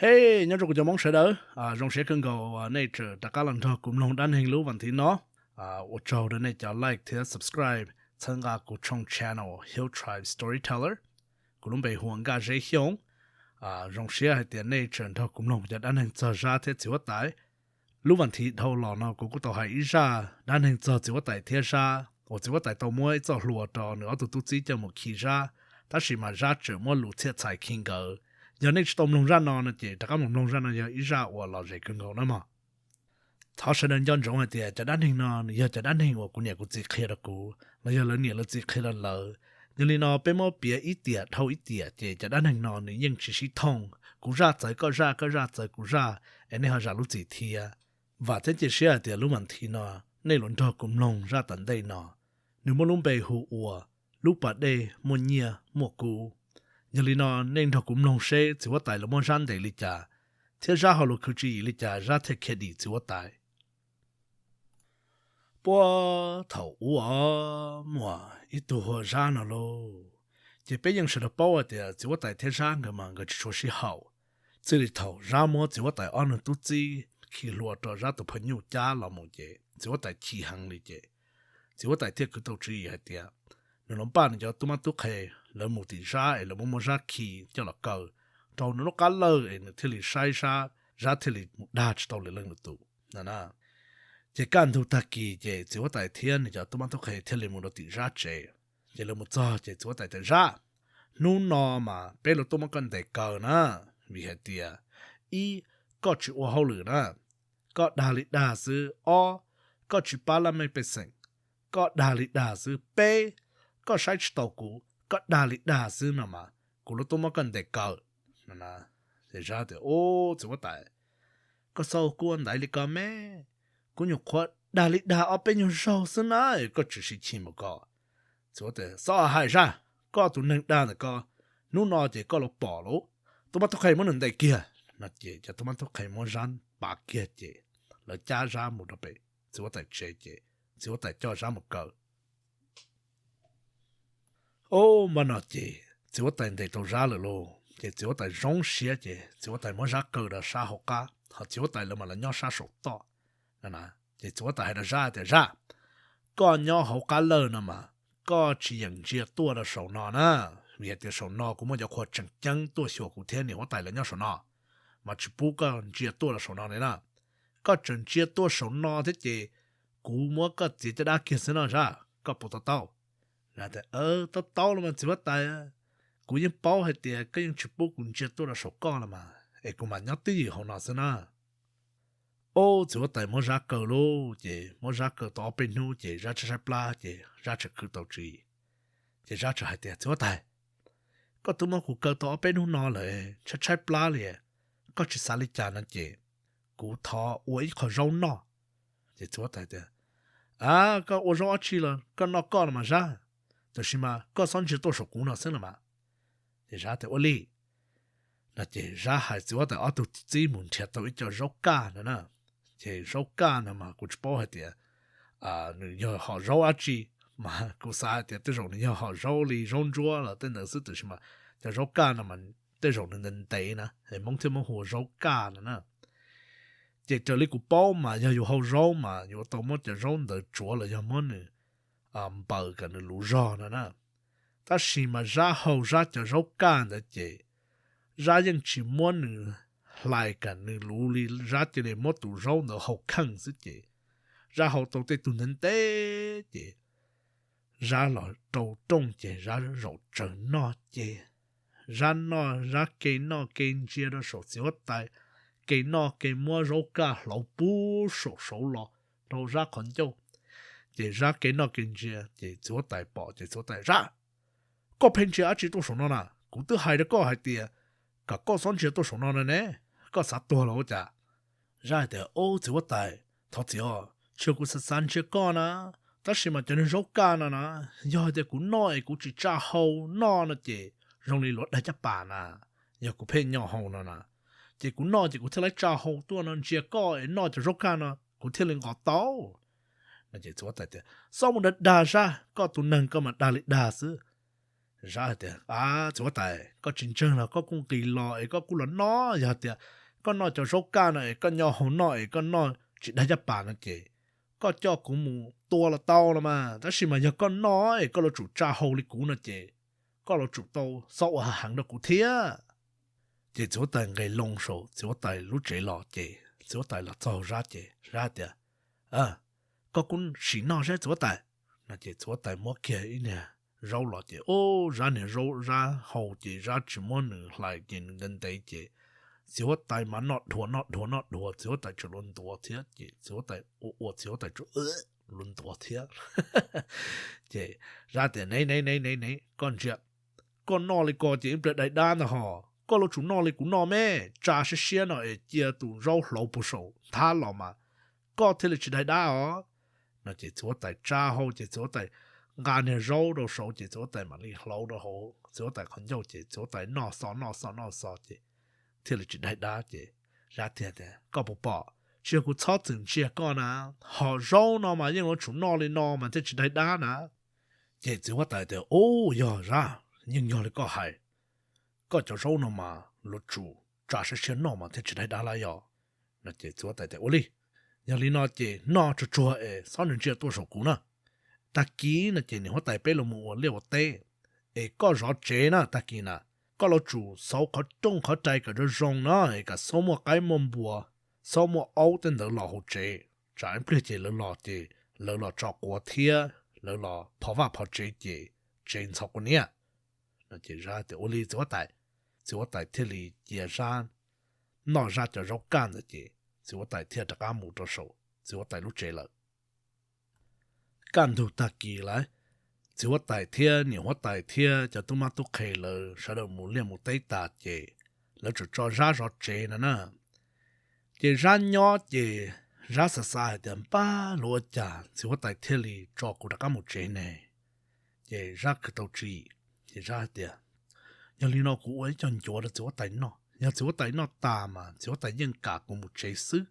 Ej, nyob zoo kuv cov Hmoob sawv daws, zoo siab kawg nkaus nej tseem rov qab los nrog kuv mloog dab neeg lub vas thiv no. Ua tsaug rau nej cov like thiab subscribe txhawb nqa kuv tshooj channel Hill Tribe Storyteller. Kuv lub npe hu ua Nkaj Zeb Xyooj. Zoo siab hais tias nej tseem nrog kuv mloog cov dab neeg txog Zab thiab txiv huab tais. Lub vas thiv dhau los no kuv kuj tau hais ib zaj dab neeg txog txiv huab tais thiab Zab uas txiv huab tais tau muab ib txoj hlua rau nws ob tug tub txib coj mus khi Zab, tab sis mas Zab tseem muab lus txhiaj txhais khi nkawd. Yog nej tsis tau mloog zaj no no ces rov qab mus mloog zaj no, yog ib zaj uas lom zem kawg nkaus na mog. Thov sawv daws nco ntsoov hais tias cov dab neeg no nws yog cov dab neeg uas kuv niam kuv txiv qhia rau kuv los yog lawv niam lawv txiv qhia rau lawv. Yog li no peb muab piav ib tiam dhau ib tiam ces cov dab neeg no nws yeej tsis sib thooj, kuv zaj txawv koj zaj, koj zaj txawv kuv zaj, es nej ho zam lub txim thiab. Vam thiab cia siab hais tias lub vas thiv no nej yuav nrog kuv mloog zaj tom ntej no. Nws muaj lub npe hu ua Lub pas dej muaj nyiaj muaj kub. Yog li no nej nrog kuv mloog seb txiv huab tais lawv muab Zab ntes li cas, thiab Zab ho los khwv tswv yim li cas Zab thiaj khiav dim txiv huab tais. Puag thaum ub os, muaj ib tug hu ua Zab no lauj. Ces peb yeej sawv daws paub hais tias txiv huab tais thiab Zab nkawd mas nkawd tsis tshua sib haum. Txij li thaum Zab muab txiv huab tais ob nus tub txib khi hlua rau Zab tus phaw nyuj cab los mus ces txiv huab tais chim heev li ces txiv huab tais thiaj khwv tau tswv yim hais tias nws los npaj nws cov tub mab tub qhe, lawv mus tim Zab es lawv muab muab Zab khi coj los kaw rau nws lub qab lawj es nws thiaj li saib Zab, Zab thiaj li mus dag tsis tau lwm leej lwm tus no na. Ces kaj ntug tag kis ces txiv huab tais thiab nws cov tub mab tub qhe thiaj li mus rau tim Zab tsev. Ces lawv mus txog ces txiv huab tais tias, Zab, hnub no mas peb lawv tuaj muab koj ntes kaw na, vim hais tias ib, koj tsis ua hauj lwm na, koj dag li dag xwb. Ob, koj tsis pab laj mej pej xeem, koj dag li dag xwb. Peb, koj saib tsis taus kuv, koj dag li dag xwb no mas kuv lawv tuaj muab koj ntes kaw. Ces Zab tias, Ub, txiv huab tais, koj txhob ua kuv ua ntaiv li ko me, kuv nyuam qhuav dag li dag ob peb nyuag zaug xwb na, koj tseem sib chim mus ko. Txiv huab tais, Txhob hais, Zab, koj tus neeg dag ntawm ko, hnub no ces koj los pom lauj, tub mab tub qhe muab nws ntes kiag no. Ces cov tub mab tub qhe muab Zab pav kiag ces lawv cab Zab mus rau pem txiv huab tais tsev ces txiv huab tais coj Zab mus kaw. Ub, npaj no ces txiv huab tais ntes tau Zab lawm lauj, ces txiv huab tais zoo siab ces txiv huab tais muab Zab kaw rau sab hauv qab, ho txiv huab tais lawv mas lawv nyob sab saum toj. Ces txiv huab tais hais rau Zab tias, Zab, koj nyob hauv qab lawj no mas koj tsis yeem ntsia tuaj rau saum no na, vim hais tias saum no kuv muaj cov qhua tseem ceeb tuaj xyuas kuv thiab niam huab tais lawv nyob saum no, mas tsis pub koj ntsia tuaj rau saum no li na. Koj tseem ntsia tuaj saum no thiab ces kuv muab koj txiav caj dab kiag xwb no Zab, koj puas to taub? Zab tias, Taub taub los mas txiv huab tais, kuv yeej paub hais tias koj yeej tsis pub kuv ntsia tuaj rau saum koj los mas, es kuv mam nyob twj ywm hauv no xwb na. Ub, txiv huab tais muab Zab kaw lauj, ces muab Zab kaw tau ob peb hnub ces Zab tshaib tshaib plab ces Zab tseem khwv tau tswv yim. Ces Zab tseem hais tias, Txiv huab tais, koj twb muab kuv kaw tau ob peb hnub no lawm, tshaib tshaib plab li, koj tsis xav li cas no ces kuv thov ua ib qho zaub noj. Ces txiv huab tais tias, A, koj ua zaub dab tsi los koj noj koj no mas Zab, tab sis mas koj txhob ntsia tuaj saum kuv no xwb no mas. Ces Zab tias, Ua li. No ces Zab hais txiv huab tais ob tug txib mus nrhiav tau ib co zaub kaj no na. Ces zaub kaj no mas kuv tsis paub hais tias nws yog hom zaub dab tsi, mas kuv xav hais tias tej zaum nws yog hom zaub li zaub ntsuab los tej ntawd xwb, tab sis mas cov zaub kaj no mas tej zaum nws ntev ntev na es Hmoob thiaj muab hu ua zaub kaj no na. Ces raws li kuv paub mas yog yus hau zaub mas yuav tau muab cov zaub ntawd tsuav los yog muab nws npaws kom nws luv zog no na. Tab sis mas Zab hau Zab cov zaub kaj ntawd ces Zab yeej tsis muab nws hlais kom nws luv li, Zab cia li muab tus zaub ntawd hau kheej xwb ces Zab hau tau tej tug ntev ntev ces Zab los rau rooj ces Zab zaum tsawv noj ces Zab noj, Zab ke noj ke ntsia rau saum txiv huab tais, ke noj ke muab zaub kaj hlauv puag saum saud los rau Zab qhov ncauj. Ces Zab ke noj ke ntsia ces txiv huab tais pom ces txiv huab tais, Zab, koj pheej ntsia dab tsi tuaj saum no na? Kuv twb hais rau koj hais tias kom koj txhob ntsia tuaj saum no no ne, koj xav tuag los ua cas? Zab hais tias, Ub, txiv huab tais, thov txim os, tsis yog kuv xav xav ntsia koj na, tab sis mas cov niag zaub kaj no na, yog hais tias kuv noj es kuv tsis tsa hau noj no ces zoo li luav dag caj pas na. Yog kuv pheej nyo hau no na, ces kuv noj ces kuv thiaj li tsa hau tuaj no ntsia koj es noj cov zaub kaj no kuv thiaj li nqos tau. No ces txiv huab tais tias, Txhob mus dag dag Zab, koj tus neeg koj mas dag li dag xwb. Zab hais tias, A, txiv huab tais, koj tsis ntseeg los koj kuj nqis los es koj kuj los noj. Yog tias koj noj cov zaub kaj no es koj nyob hauv noj es koj noj tsis daig caj pas no ces koj coj kuv mus tua los tau no mas, tab sis mas yog koj noj es koj yuav tsum tsa hau li kuv no ces koj yuav tsum tau xob ua hav heev rau kuv thiab. Ces txiv huab tais nqes loo saum txiv huab tais lub tsev los ces txiv huab tais los txog Zab ces Zab tias, Koj kuj sim noj seb txiv huab tais. No ces txiv huab tais muab kiag ib niag zaub los ces ub, Zab niag zaub Zab hau ces Zab tsis muab nws hlais ces nws ntev ntev ces txiv huab tais mas noj dhuav noj dhuav noj dhuav, txiv huab tais tseem luag ntuav thiab ces txiv huab tais ua ua txiv huab tais tseem luag ntuav thiab. Ces Zab tias, Ne ne ne ne ne, koj ntsia, koj noj li ko ces ib pliag daig dab ntag hos, koj yuav tsum noj li kuv noj me, tsa siab siab no es cia tus zaub hlauv puag saum nthab los mas koj thiaj li tsis daig dab os. No ces txiv huab tais tsa hau ces txiv huab tais nqa niag zaub rau saud ces txiv huab tais mam li hlauv rau hauv txiv huab tais qhov ncauj ces txiv huab tais noj xo noj xo noj xo ces thiaj li tsis daig dab ces Zab thiaj tias, Koj puas pom, tsis yog kuv txhob txwm ntsia koj na, hom zaub no mas yeej yuav tsum noj li no mas thiaj tsis daig dab na. Ces txiv huab tais tias, Ub, yog Zab, yeej yog li koj hais, koj cov zaub no mas yuav tsum tsa siab siab noj mas thiaj tsis daig dab lawm yog. No ces txiv huab tais tias, Ua li, yog li no ces noj tsuag tsuag es txhob ntsia tuaj saum kuv na. Tag kis no ces niam huab tais peb los mus ua liaj ua teb, es koj zov tsev na tag kis na, koj yuav tsum xauv qhov rooj qhov rais kom zoo zoo no es kom txhob muaj qaib muaj npua, txhob muaj aub tej ntawd los hauv tsev, tsam ib pliag ces lawv los ces lawv los tso quav thiab lawv los phov vaj phov tsev ces tsev ntxhov quav niab. No ces Zab tias, Ua li txiv huab tais. Txiv huab tais thiaj li cia Zab noj Zab cov zaub kaj ntawd ces txiv huab tais thiaj rov qab mus rau saum txiv huab tais lub tsev lawm. Kaj ntug tag kis lawm, txiv huab tais thiab niam huab tais thiab cov tub mab tub qhe lawv sawv daws mus liaj mus teb tas ces lawv tseem tso Zab zov tsev no na. Ces Zab nyob ces Zab xav xav hais tias, Npab, luag ua cas txiv huab tais thiaj li tso kuv rov qab mus tsev ne? Ces Zab khwv tau tswv yim, ces Zab hais tias, Yog li no kuv ua ib co ncuav rau txiv huab tais noj, yog txiv huab tais noj tas mas txiv huab tais yeej kam kuv mus tsev xwb.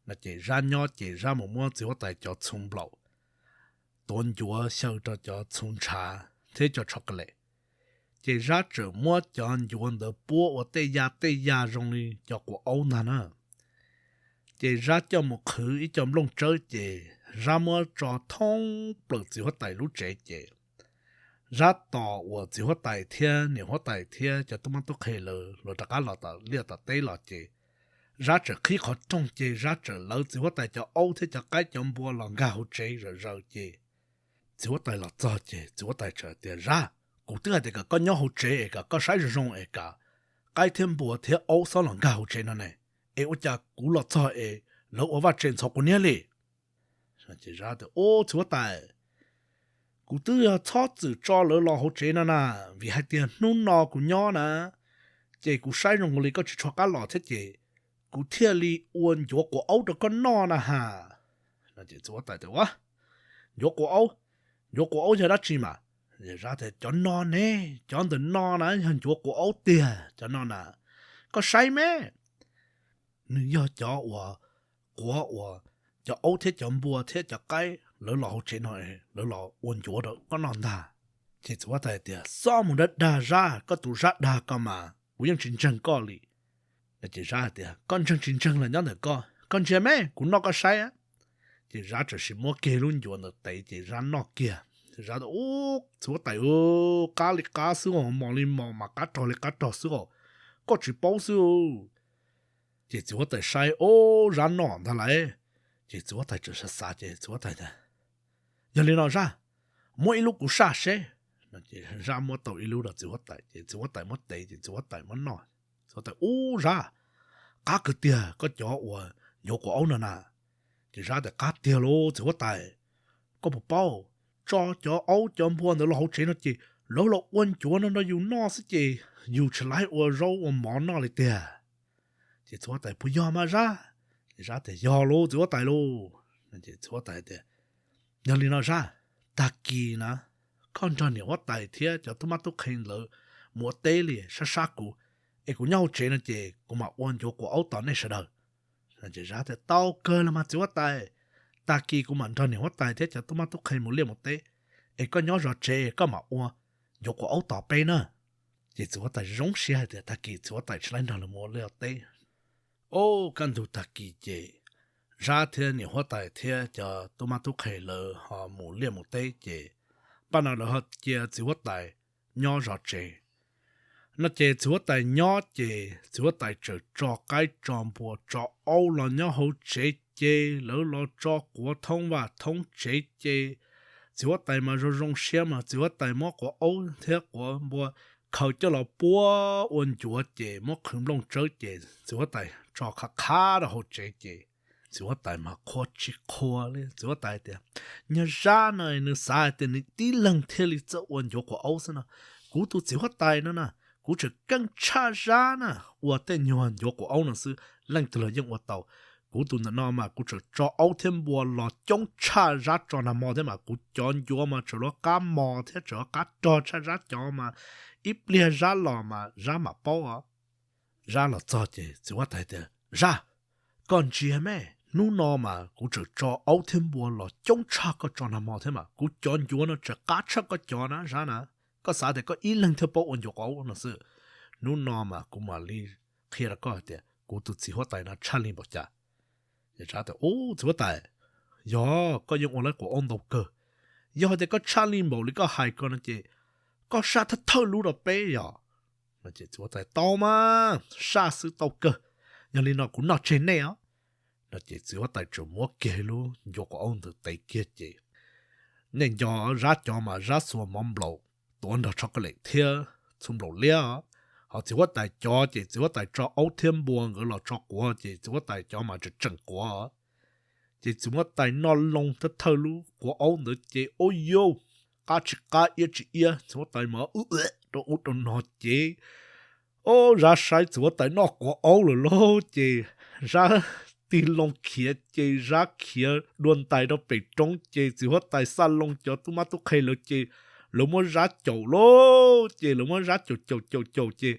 No ces Zab nyob ces Zab mus muab txiv huab tais cov txhuv nplaum tuav ncuav xyaw rau cov txhuv ntshav thiab cov tsho ka lem. Ces Zab tseem muab cov ncuav ntawd puab ua tej ya tej ya zoo li cov quav aub ntag na. Ces Zab coj mus qhwv ib co nplooj tsawb ces Zab muab tso thoob plaws txiv huab tais lub tsev ces Zab tos uas txiv huab tais thiab niam huab tais thiab cov tub mab tub qhe lawv luag rov qab los tom liaj tom teb los ces Zab tseem qhib qhov rooj ces Zab tseem lawv txiv huab tais cov aub thiab cov qaib cov npua los nkag hauv tsev zom zaws ces txiv huab tais los txog ces txiv huab tais txawm tias, Zab, kuv twb hais tias kom koj nyob hauv tsev es kom koj saib zoo zoo es kom qaib thiab npua thiab aub txhob los nkag hauv tsev no ne, es ua cas kuv los txog es lawv ua vaj tse ntxhov kuv niab li? Ces Zab tias, Ub, txiv huab tais, kuv twb yog txhob txwm tso lawv los hauv tsev no na, vim hais tias hnub no kuv nyob na, ces kuv saib zoo li koj tsis tshua qab los thiab ces kuv thiaj li ua ncuav quav aub rau koj noj na has. Ces txiv huab tais tias, Ua, ncuav quav aub, ncuav quav aub yog dab tsi mas? Zab tias, Cov no ne, cov ntawm no na yog ncuav quav aub tiag, cov no na, koj saib me, nws yog cov uas quav uas cov aub thiab cov npua thiab cov qaib lawv los hauv tsev no, lawv los ua ncuav rau koj noj ntag. Ces txiv huab tais tias, Xob mus dag dag Zab, koj tus Zab dag ko mas kuv yeej tsis ntseeg koj li. Ces Zab tias, Koj ntseeg tsis ntseeg los nyob ntawm koj, koj ntsia me, kuv noj koj saib. Ces Zab txawm sim muab kiag lub ncuav ntawd tev ces Zab noj kiag. Zab tias, Ub, txiv huab tais, qab li qab xwb os, mos li mos mas qab rog li qab rog xwb os, koj tsis paub xwb. Ces txiv huab tais saib, Ub, Zab noj ntag lauj. Ces txiv huab tais txawm xav xav ces txiv huab tais tias, Yog li no Zab, muab ib lub kuv saj seb. Zab muab tau ib lub rau txiv huab tais ces txiv huab tais muab tev ces txiv huab tais muab noj. Txiv huab tais, Ub, Zab, qab kawg tiag koj cov uas ncuav quav aub no na. Ces Zab tias, Qab tiag lauj txiv huab tais, koj puas paub, tso cov aub cov npua ntawd los hauv tsev no ces lawv los ua ncuav no rau yus noj xwb ces yus tsis laib ua zaub ua mov noj li tiag. Ces txiv huab tais, Puas yog mas Zab? Ces Zab tias, Yog lauj txiv huab tais lauj. Ces txiv huab tais tias, Yog li no Zab, tag kis na koj nrog niam huab tais thiab cov tub mab tub qhe lawv mus ua teb li sab sab kuv, es kuv nyob hauv tsev no ces kuv mam ua ncuav quav aub tos nej sawv daws. Ces Zab tias, Tau kawg los mas txiv huab tais, tag kis kuv mam nrog niam huab tais thiab cov tub mab tub qhe mus liaj mus teb, es koj nyob zov tsev koj mam ua ncuav quav aub tos peb na. Ces txiv huab tais zoo siab hais tias tag kis txiv huab tais tsis laib nrog lawv mus ua liaj teb. Ob kaj ntug tag kis ces Zab thiab niam huab tais thiab cov tub mab tub qhe lawv ho mus liaj mus teb ces npaj no lawv ho cia txiv huab tais nyob zov tsev. No ces txiv huab tais nyob ces txiv huab tais txawm tso qaib tso npua tso aub los nyob hauv tsev ces lawv los tso quav thoob vaj thoob tsev ces txiv huab tais mas zoo zoo siab mas txiv huab tais muab quav aub thiab quav npua khaws coj los puab ua ncuav ces muab qhwv nplooj tsawb ces txiv huab tais tso qhav qhav rau hauv tsev ces txiv huab tais mas qhuav tsis qhuav li. Txiv huab tais tias, nyuag Zab no nws xav hais tias nws tib leeg thiaj li txawj ua ncuav quav aub xwb no. Kuv tus txiv huab tais no na, kuv tseem keej tshaj Zab na, ua tej nyuag ncuav quav aub no xwb, leej twg los yeej ua tau. Kuv tus ntawm no mas kuv tseem tso aub thiab npua los coob tshaj Zab tso nag hmo thiab mas kuv cov ncuav mas tseem lawv qab mos thiab tseem lawv qab rog tshaj Zab cov mas ib pliag Zab los mas Zab mam paub os. Zab los txog ces txiv huab tais tias, Zab, koj ntsia me, hnub no mas kuv tseem tso aub thiab npua los coob tshaj koj tso nag hmo thiab mas kuv cov ncuav no tseem qab tshaj koj cov na Zab na. Koj xav tias koj ib leeg thiaj paub ua ncuav quav aub no xwb. Hnub no mas kuv mam li qhia rau koj hais tias kuv tus txiv huab tais no tshaj li npaum cas. Zab tias, Ub, txiv huab tais, yog koj yeej ua lawv quav aub ntau kawg, yog hais tias koj tshaj li npaum li koj hais ko no ces koj saj thawj thawj lub rau peb yog? Txiv huab tais, Tau mas, saj xwb tau kawg, yog li no kuv noj tseg nej os. No ces txiv huab tais tseem muab kiag lub ncuav quav aub ntawd tev kiag ces nej nco Zab cov mas Zab xuas mov nplaum tuav nrog tsho ka lem thiab txhuv nplaum liab. Ho txiv huab tais cov ces txiv huab tais tso aub thiab npua nkawd los tso quav ces txiv huab tais cov mas tseem tseem quav. Ces txiv huab tais noj loo thawj thawj lub quav aub ntawd ces ub yau, qab tsis qab iab tsis iab, txiv huab tais mas rau ub rau no ces, o, Zab saib txiv huab tais noj quav aub lawm lauj ces Zab tig loo khiav ces Zab khiav dua ntais rau pem roob ces txiv huab tais xaj loo cov tub mab tub qhe lawv ces lawv muab Zab caum lauj ces lawv muab Zab caum caum caum caum ces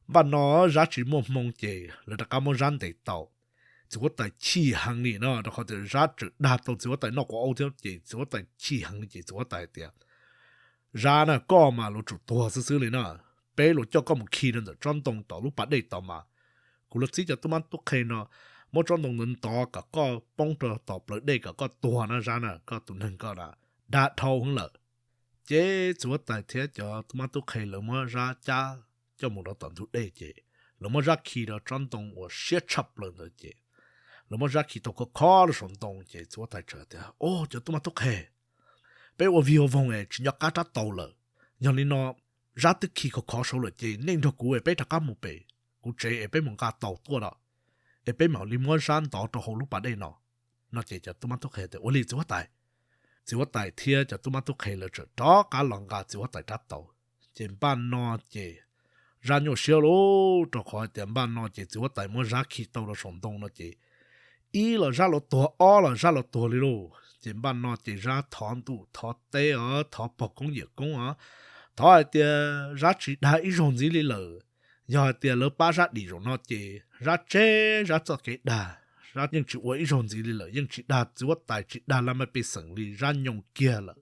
npaj no Zab tsis muaj hmoo ces lawv rov qab muab Zab ntes tau. Txiv huab tais chim heev li no rau qhov tias Zab tseem dag tau txiv huab tais noj quav aub thiab ces txiv huab tais chim heev li ces txiv huab tais hais tias, Zab na, koj mas luag tsum tuag xwb xwb li na. Peb luag coj koj mus khi rau ntawm tsob ntoo tom lub pas dej tod mas kuv los txib cov tub mab tub qhe no muab tsob ntoo ntawd ntov kom koj poob rau tom plawv dej kom koj tuag na Zab na, koj tus neeg koj na dag dhau heev lawm. Ces txiv huab tais thiab cov tub mab tub qhe lawv muab Zab cab coj mus rau tom ntug dej ces lawv muab Zab khi rau tsob ntoo uas siab tshaj plaws ntawd ces lawv muab Zab khi tau khov kho rau saum ntoo ces txiv huab tais txawm tias, O, cov tub mab tub qhe, peb ua vig ua voog es tsis nco qab rab taus lawm. Yog li no, Zab twb khi khov khov saud lawm ces nej nrog kuv es peb rov qab mus pem kuv tsev es peb mus nqa taus tuaj os, es peb mam li muab Zab ntov rau hauv lub pas dej no. No ces cov tub mab tub qhe tias, Ua li txiv huab tais. Txiv huab tais thiab cov tub mab tub qhe lawv txawm rov qab los nqa txiv huab tais rab taus. Ces npaj no ces Zab nyuaj siab lauj, rau qhov hais tias npaj no ces txiv huab tais muab Zab khi tau rau saum ntoo no ces ib los Zab los tuag, ob los Zab los tuag li lauj. Ces npaj no ces Zab thov ntuj thov teb os, thov pog koob yawm koob os, thov hais tias Zab tsis dag ib zaug ntxiv li lawm. Yog hais tias lawv pab Zab dim zaum no ces Zab tseg Zab txoj kev dag, Zab yeej tsis ua ib zaug ntxiv li lawm, yeej tsis dag txiv huab tais tsis dag laj mej pej xeem li, Zab nyoo kiag lawm.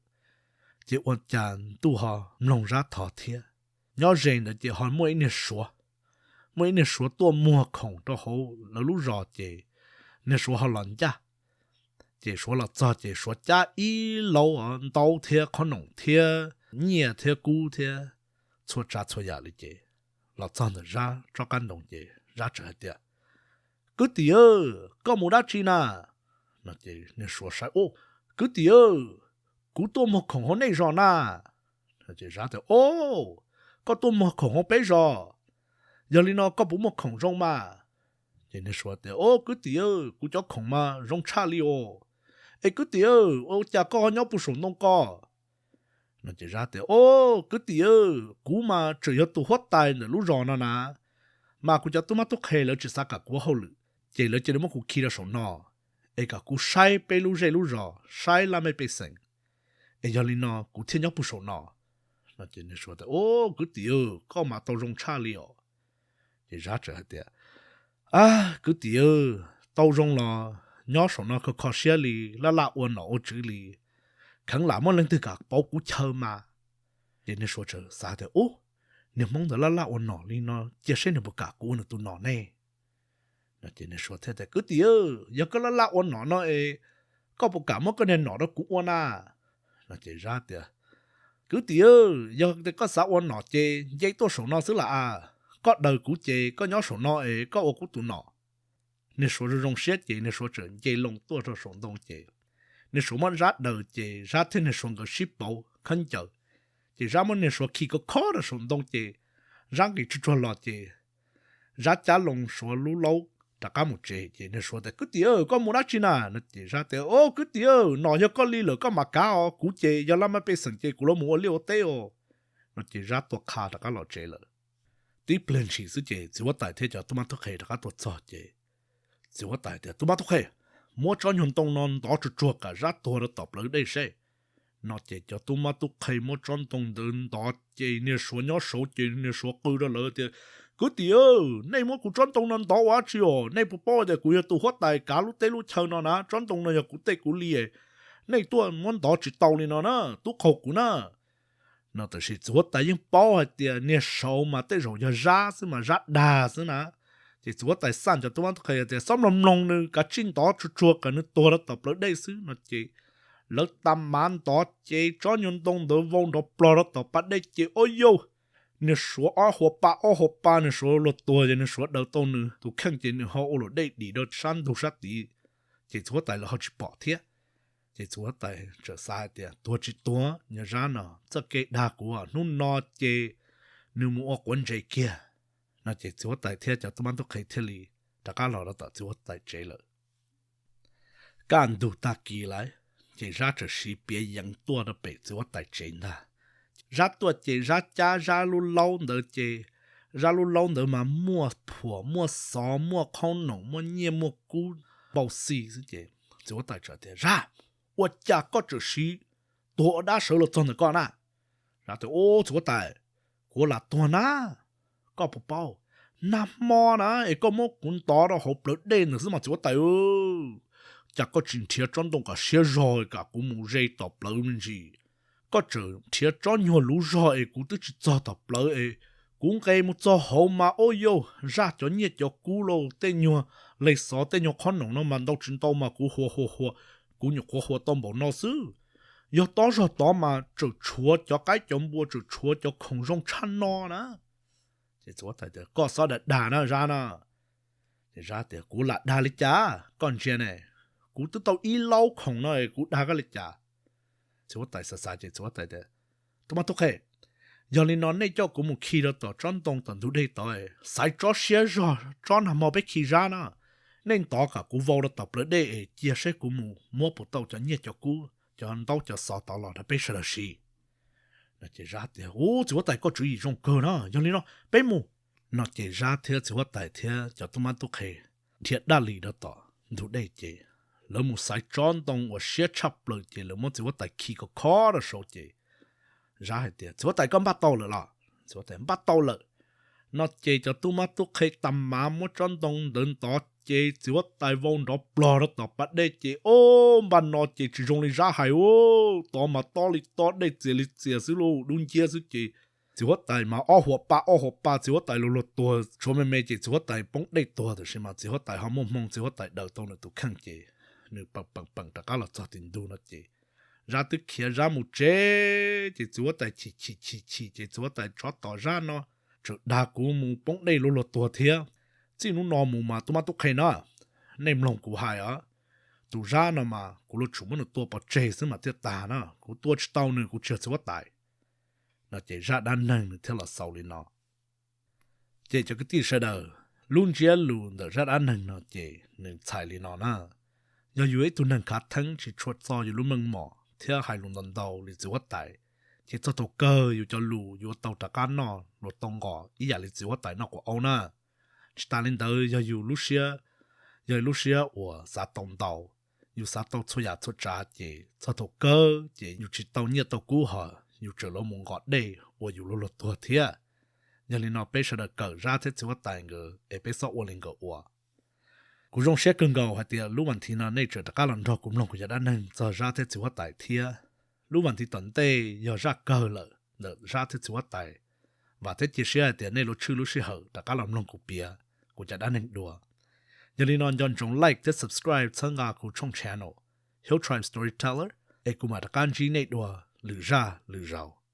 Ces ua cas ntuj ho mloog Zab thov thiab. Nyob ze ntawd ces ho muaj ib niag suav, muaj ib niag suav tuaj muag khoom rau hauv lawv lub zos ces niag suav ho los ncaj. Ces suav los txog ces suav cab ib laub ntaub thiab qhob noom thiab nyiaj thiab kub thiab txhua tsav txhua yam li ces los txog ntawm Zab tsob qab ntoo ces Zab txawm hais tias, Kwv tij, koj mus dab tsi na? No ces niag suav saib, Kwv tij, kuv tuaj muag khoom hauv nej zos na. Ces Zab tias, O, koj tuaj muag khoom hauv peb zos, yog li no koj puas muaj khoom zoo mas? Ces niag suav tias, O kwv tij, kuv cov khoom mas zoo tshaj li os. Es kwv tij, ua cas koj nyob puag saum ntoo ko? No ces Zab tias, O kwv tij, kuv mas tseem yog tus huab tais ntawm lub zos no na, mas kuv cov tub mab tub qhe lawv tsis xav kam kuv hauj lwm, ces lawv cia li muab kuv khi rau saum no, es kom kuv saib peb lub zej lub zos, saib laj mej pej xeem, es yog li no kuv thiaj nyob puag saum no. No ces niag suav tias, O kwv tij, koj mas tau zoo tshaj li os. Ces Zab txawm hais tias, A kwv tij, tau zoo los nyob saum no kho kho siab li, laj laj ua nom ua tswv li, kheev lam muaj leej twg kam pauv kuv chaw mas. Ces niag suav txawm xav tias, Ub, niag hmoob ntawd laj laj ua nom li no, cia seb nws puas kam kuv ua nws tus nom ne. No ces niag suav thiaj tias, Kwv tij, yog koj laj laj ua nom no es koj puas kam muab koj niag nom rau kuv ua na? No ces zab tias, Kwv tij, yog tias koj xav ua nom ces nce tuaj saum no xwb las as. Koj daws kuv ces koj nyob saum no es koj ua kuv tus nom. Niag suav zoo zoo siab ces niag suav txawm nce loo tuaj rau saum ntoo ces niag suav muab zab daws ces zab thiab niag suav nkawd sib pauv khaub ncaws. Ces zab muab niag suav khi kov khob rau saum ntoo ces zab nqis tsuag tsuag los ces zab cab loo suav lub laub rov qab mus tsev. Ces niag suav tias, Kwv tij, koj mus dab tsi na? No ces zab tias, Kwv tij, nom yog koj li lawm koj mam kav os, kuv ces yog laj mab pej xeem ces kuv los mus ua liaj ua teb os. No ces zab tua qha rov qab los tsev lawm. Tib pliag ntshis xwb ces txiv huab tais thiab cov tub mab tub qhe rov qab tuaj txog ces txiv huab tais tias, Tub mab tub qhe, muab tsob nyuag ntoo no ntov tsuag tsuag kom zab tuag rau tom plawv dej seb. No ces cov tub mab tub qhe muab tsob ntoo ntawd ntov ces niag suav nyob saud ces niag suav qw rau lawv tias, Kwv tij, nej muab kuv tsob ntoo no ntov ua dab tsi os? Nej puas paub tias kuv yog tus huab tais kav lub teb lub chaw no na? Tsob ntoo no yog kuv tej kuv li, nej tuaj muab ntov tsis tau li no na, tub qaug kuv na. No tab sis txiv huab tais yeej paub hais tias niag saud mas tej zaum yog zab xwb mas zab dag xwb na. Ces txiv huab tais xaj cov tub mab tub qhe tias, Txhob mloog mloog nws, kav tsij ntov tsuag tsuag kom nws tuag rau tom plawv dej xwb. No ces lawv tag mav ntov ces tsob nyuag ntoo ntawd vau nrov plog rau tom pas dej ces ob yauj, niag suav ob hua pa ob hua pa, niag suav luag tuag ces niag suav daws tau nws tus kheej ces nws ho ua luam dej dim rau sab ntug sab tid. Ces txiv huab tais lawv ho tsis pom thiab. Ces txiv huab tais txawm xav hais tias, Tuag tsis tuag, niag zab no txoj kev dag kuv, hnub no ces nws mus ua quav ntses kiag. No ces txiv huab tais thiab cov tub mab tub qhe thiaj li rov qab los rau tom txiv huab tais tsev lawm. Kaj ntug tag kis lawm, ces zab txawm siv piav yeev tuaj rau pem txiv huab tais tsev ntag. Zab tuaj ces zab cab zab lub laub ntawd ces zab lub laub ntawd mas muaj phuam muaj xov muaj qhob noom muaj nyiaj muaj kub npau xi xwb ces txiv huab tais txawm tias, Zab, ua cas koj txawm siv tuag ua dab sawv los txog ntawm koj na? Zab tias, Ub, txiv huab tais, kuv ua lam tuag na. Koj puas paub, nag hmo na es koj muab kuv ntov rau hauv plawv dej ntawd xwb mas txiv huab tais, cas koj tsis nrhiav tsob ntoo kom siab zog kom kuv mus ze tom plawv me ntsis? Koj txawm nrhiav tsob nyuag luv zog es kuv twb tsis txog tom plawv es kuv nqes mus txog hauv mas ob yauj, zaj cov nyiaj cov kub lauj, tej nyuag leg xov tej nyuag qhob noom no mas ntau tsis ntau mas kuv hua hua hua, kuv nyuam qhuav hua tau npaum no xwb. Yog tob zog tod mas txawm tshuav cov qaib cov npua, txawm tshuav cov khoom zoo tshaj no na. Ces txiv huab tais tias, Koj xob dag dag na zab na. Ces zab tias, Kuv lam dag li cas? Koj ntsia ne, kuv twb tau ib laub khoom no kuv dag koj li cas? Txiv huab tais xav xav ces txiv huab tais tias, Tub mab tub qhe, yog li no nej coj kuv mus khi rau tom tsob ntoo tom ntug dej tod, xaiv tsob siab zog, tsob nag hmo peb khi zab na. Nej ntov kom kuv vau rau tom plawv dej es cia seb kuv mus muab puas tau cov nyiaj cov kub, cov ntaub cov xov tod los rau peb sawv daws siv. No ces zab tias, Ub, txiv huab tais, koj tswv yim zoo kawg na, yog li no peb mus. No ces zab thiab txiv huab tais thiab cov tub mab tub qhe dhia dab li rau tom ntug dej ces lawv mus xaiv tsob ntoo uas siab tshaj plaws ces lawv muab txiv huab tais khi kom khob rau saud ces zab hais tias, Txiv huab tais, koj npaj tau lawm los? Txiv huab tais, Npaj tau lawm. No ces cov tub mab tub qhe tag mav muab tsob ntoo ntawd ntov ces txiv huab tais vau nrov plog rau tom pas dej ces ob npaj no ces tsis zoo li zab hais, tod mas tob li tob dej txias li txias xwb lauj, dub nciab xwb ces txiv huab tais mas ob hua pa ob hua pa, txiv huab tais luag luag tuag tshuav me me ces txiv huab tais poob dej tuag, tab sis mas txiv huab tais ho muaj hmoo, txiv huab tais daws tau nws tus kheej ces nws peem peem peem rov qab los txog tim ntug no ces zab twb khiav zab mus tsev ces txiv huab tais chim chim chim chim ces txiv huab tais, Tsov tom zab no tseem dag kuv mus poob dej luag luag tuag thiab. Txij hnub no mus mas tub mab tub qhe na, nej mloog kuv hais os, tus zab no mas kuv yuav tsum muab nws tua pov tseg xwb mas thiaj tag na, kuv tua tsis tau nws kuv tsis yog txiv huab tais. No ces zaj dab neeg nws thiaj los xaus li no. Ces cov kwv tij sawv daws, lub ntsiab lus ntawm zaj dab neeg no ces nws txhais li no na. Yog yus ib tug neeg khav theeb tsis tshua txo yus lub meej mom thiab hais lus ntau ntau li txiv huab tais, ces txog thaum kawg yus cov lus yuav tau rov qab noj luag tau nqos ib yam li txiv huab tais noj quav aub na. Tsis tas li ntawd yog yus lub siab, yog lub siab uas xav tau ntau, yus xav tau txhua yam txhua tsav ces txog thaum kawg ces yus tsis tau nyiaj tau kub ho yus tseem los mus nqos dej ua yus luag luag tuag thiab. Yog li no peb sawv daws kawm zab thiab txiv huab tais nkawd es peb txhob ua li nkawd ua. Kuv zoo siab kawg nkaus hais tias lub vas thiv no nej tseem rov qab los nrog kuv mloog kuv cov dab neeg txog zab thiab txiv huab tais thiab. Lub vas thiv tom ntej yog zaj kawg lawm, ntawm zaj thiab txiv huab tais. Vam thiab cia siab hais tias nej yuav tshwj lub sij hawm rov qab los mloog kuv piav kuv cov dab neeg dua. Yog li no nco ntsoov like thiab subscribe txhawb nqa kuv tshooj channel Hill Tribe Storyteller es kuv mam rov qab ntsib nej dua lwm zaj lwm zaus.